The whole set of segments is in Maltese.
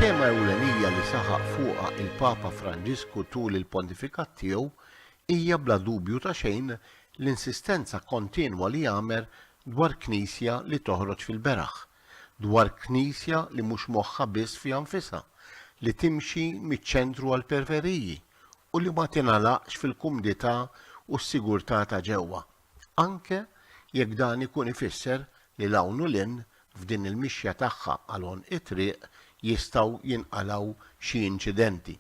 It-tema ewlenija li saħaq fuqha il-Papa Franġisku tul il-pontifikat tiegħu hija bla dubju ta' xejn l-insistenza kontinwa li jagħmel dwar Knisja li toħroġ fil-beraħ, dwar Knisja li mhux moħħha biss fiha nfisha, li timxi miċ-ċentru għall-periferiji u li ma tingħalaqx fil-kumdità u s-sigurtà ta' ġewwa, anke jekk dan ikun ifisser li 'l hawn u 'l hinn f'din il-mixja tagħha għal għonq it-triq jistgħu jinqalgħu xi inċidenti.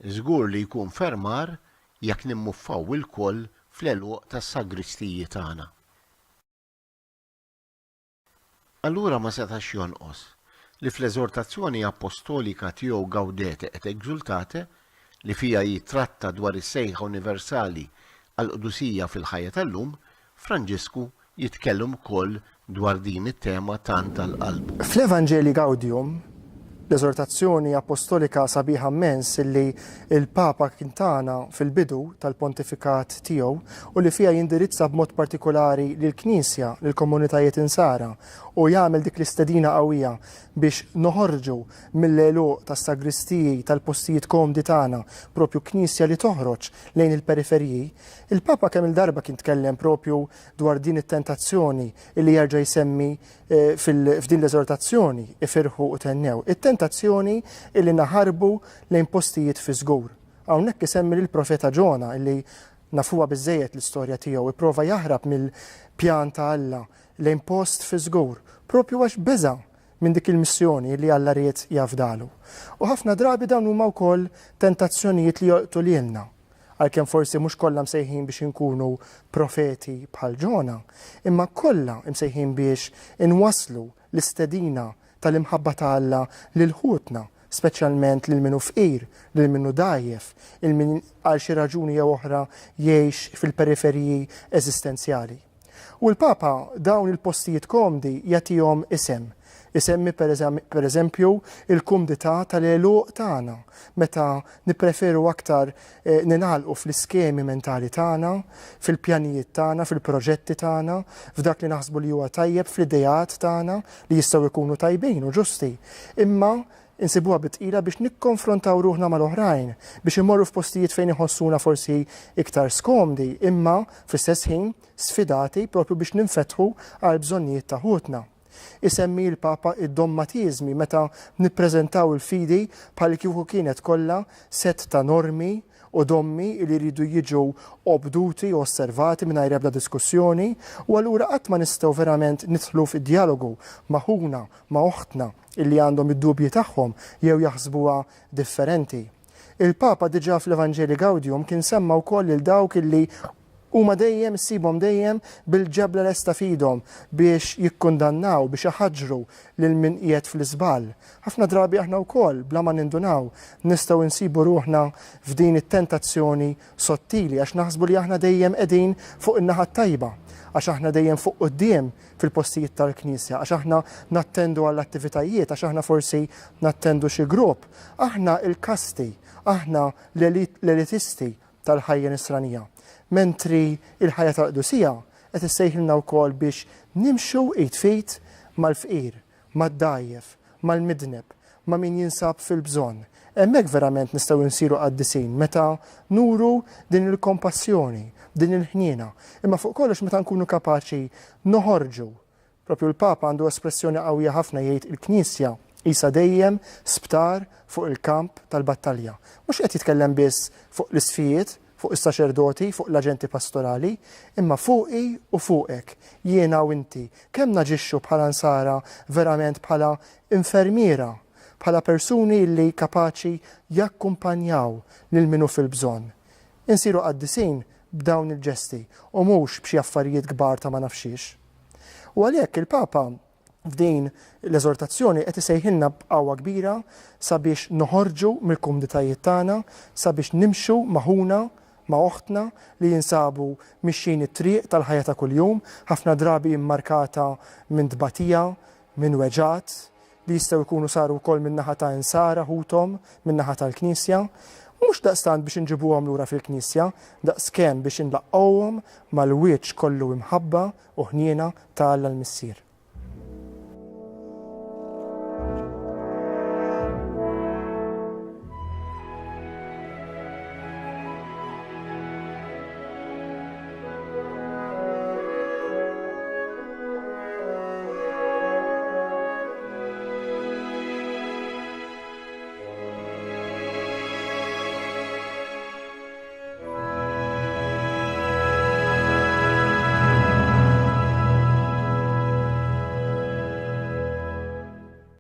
Żgur li jkun ferm agħar jekk nimmuffaw ilkoll fl-għeluq tas-sagristiji tagħna. Allura ma setax jonqos li fl-eżortazzjoni appostolika tiegħu Gaudete et Exultate, li fiha jittratta dwar is-sejħa universali għall-qdusija fil-ħajja tal-lum, Franġisku jitkellem ukoll dwar din it-tema tant għal qalbu. Fl-Evangelii Gaudium, l-eżortazzjoni appostolika sabiħa mmens illi l-Papa kien tana fil-bidu tal-pontifikat tiegħu u li fiha jindirizza b'mod partikulari lill-Knisja, lill-komunitajiet Insara u jagħmel dik l-istedina qawwija biex noħorġu mill-għeluq tas-sagristiji tal-postijiet komdi tagħna, propju Knisja li toħroġ lejn il-periferiji, il-Papa kemm-il darba kien tkellem propju dwar din it-tentazzjoni illi jerġa' jsemmi f'din l-eżortazzjoni, ifirħu u thennew, it-tentazzjoni illi naħarbu lejn postijiet fiż-żgur. Hawnhekk isemmi lill-profeta Ġona illi nafuha biżżejjed l-istorja tiegħu, ipprova jaħrab mill-pjan ta' Alla lejn post fiż-żgur, propju għax beża' minn dik il-missjoni li Alla ried jafdalu. U ħafna drabi dawn huma wkoll tentazzjonijiet li jolqtu lilna. Għalkemm forsi mhux kollha msejħin biex inkunu profeti bħal Ġona, imma kollha msejħin biex inwasslu l-istedina tal-imħabba ta' Alla lil ħutna, speċjalment lil min hu fqir, lil min hu dgħajjef, il min għal xi raġuni jew oħra jgħix fil-periferiji eżistenzjali. U l-Papa dawn il-postijiet komdi jagħtihom isem. Isemmi per eżempju il-kumdità tal-għeluq tagħna, meta nippreferu aktar eh, ningħalqu fl-iskemi mentali tagħna, fil-pjanijiet tagħna, fil-proġetti tagħna, f'dak li naħsbu li huwa tajjeb, fl-ideat tagħna li jistgħu jkunu tajbin u ġusti. Imma insibuha bi tqila biex nikkonfrontaw ruħna mal-oħrajn, biex immorru f'postijiet fejn iħossuna forsi iktar skomdi, imma fl-istess ħin sfidati propju biex ninfetħu għall-bżonnijiet ta' ħutna. Isemmi l-Papa id-dommatiżmi meta nippreżentaw il-fidi bħal kieku kienet kollha sett ta' normi u dommi li jridu jiġu obduti u osservati mingħajr ebda diskussjoni, u allura qatt ma nistgħu verament nidħlu fi djalogu ma' ħuna, ma' oħtna illi għandhom id-dubji tagħhom jew jaħsbuha differenti. Il-Papa diġà fl-Evangelii Gaudium kien semma wkoll lil dawk illi huma dejjem issibhom dejjem bil-ġebla lesta f'idhom biex jikkundannaw, biex iħaġġru lil min qiegħed fl-iżball. Ħafna drabi aħna wkoll, bla ma nindunaw, nistgħu nsibu ruħna f'din it-tentazzjoni sottili għax naħsbu li aħna dejjem qegħdin fuq in-naħa t-tajba, għax aħna dejjem fuq quddiem fil-postijiet tal-Knisja, għax aħna nattendu għall-attivitajiet, għax aħna forsi nattendu xi grupp. Aħna l-kasti, aħna l-elitisti tal-ħajja nisranija. Mentri l-ħajja tal-qdusija qed issejħilna wkoll biex nimxu id f'id mal-fqir, mad-dgħajjef, mal-midneb, ma' min jinsab fil-bżonn. Hemmhekk verament nistgħu nsiru qaddisin meta nuru din il-kompassjoni, din il-ħniena, imma fuq kollox meta nkunu kapaċi noħorġu. Propju l-Papa għandu espressjoni qawwija ħafna jgħid il-Knisja qisha dejjem sptar fuq il-kamp tal-battalja. Mhux qed jitkellem biss fuq l-isqfijiet, fuq is-saċerdoti, fuq l-aġenti pastorali, imma fuqi u fuqek, jiena u inti, kemm naġixxu bħala Nsara verament bħala infermiera, bħala persuni li kapaċi jakkumpanjaw lil min hu fil-bżonn. Insiru qaddisin b'dawn il-ġesti u mhux b'xi affarijiet kbar ta' ma nafx xiex. U għalhekk il-Papa f'din l-eżortazzjoni qed isejħilna b'qawwa kbira sabiex noħorġu mill-kumditajiet tagħna, sabiex nimxu ma' ħuna, ma' oħtna li jinsabu mixjin it-triq tal-ħajja ta' kuljum, ħafna drabi mmarkata minn tbatija, minn weġgħat, li jistgħu jkunu saru wkoll min-naħa ta' insara ħuthom, min-naħa tal-Knisja, mhux daqstant biex inġibuhom lura fil-Knisja, daqskemm biex inlaqqgħuhom mal-wiċċ kollu imħabba u ħniena ta' Alla l-Missier.